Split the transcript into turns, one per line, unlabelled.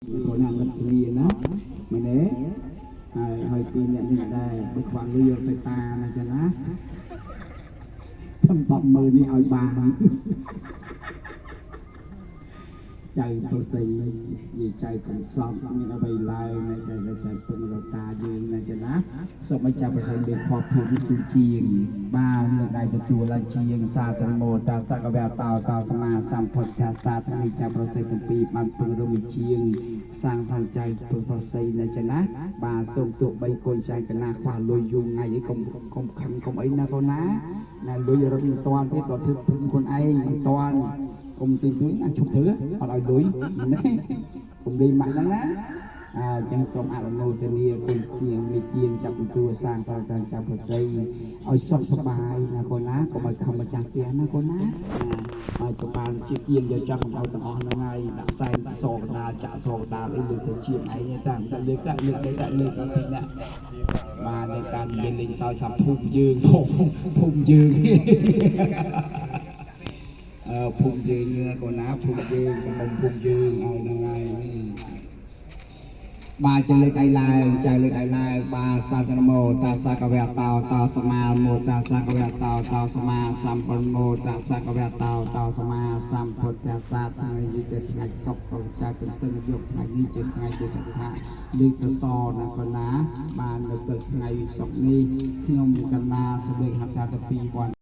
កូនណានឹកគ្នាណាមែនទេហើយហើយពីអ្នកនេះដែរបើខ្វះលុយយកទៅតាណាចឹងណាធ្វើ100000នេះឲ្យបានចៅប្រសិទ្ធនិយាយចៅកំសត់មានអ្វីឡើងនៅតែតែពឹងរកតាយើងណាចឹងណាសូមឲ្យចៅប្រសិទ្ធមានភពភូមិទូជាងបាទលើកដៃទទួលឡើងជាងសាធនមោតាសកវៈតោតោសមាសម្ពុទ្ធសាសនាចៅប្រសិទ្ធទាំងពីរបានពឹងរមជាងសាងសង់ចៅប្រសិទ្ធណាចឹងណាបាទសូមទោះបីកូនចៅកណាខ្វះលុយយូរថ្ងៃអីកុំកុំខឹងកុំអីណាកូនណាណាលុយរត់មិនតាន់ទេក៏ធ្វើភូមិខ្លួនឯងមិនតាន់ កុំទីទួយអាចឈប់ធ្វើអត់ឲ្យលុយណាកុំលេងម៉ាក់ហ្នឹងណាអញ្ចឹងសូមអនុមោទនាគុណជាងវិជាងចាប់បន្ទួសាងសង់តាមចាប់ប្រស័យឲ្យសុខសប្បាយណាកូនណាកុំឲ្យខំម្ចាស់ផ្ទះណាកូនណាហើយចំបានជាជាងយកចង់កម្ដៅទាំងអស់ហ្នឹងហើយដាក់សែនសកដាលចាក់សកដាលអីលើទៅជាងឯងតាមតែលើកតែលើកតែលើកពីអ្នកបាទในការនិយាយលេងសើចថាភូមិយើងភូមិយើង អឺភូមិយើងណាកូនណាភូមិយើងកំពុងភូមិយើងឲ្យហ្នឹងហើយបាទចលើកឯឡើងចៅលើកឯឡើងបាទសាធនមោតាសកវៈតោតោសមាមោតាសកវៈតោតោសមាសម្ពុទ្ធមោតាសកវៈតោតោសមាសម្ពុទ្ធសាថ្ងៃនេះជាថ្ងៃសុខសុខចៅទន្ទឹងយកថ្ងៃនេះជាថ្ងៃដែលថាលើកសសរណាកូនណាបាននៅព្រឹកថ្ងៃសុខនេះខ្ញុំកណ្ណាសេចក្តីហត្ថទៅពីវត្ត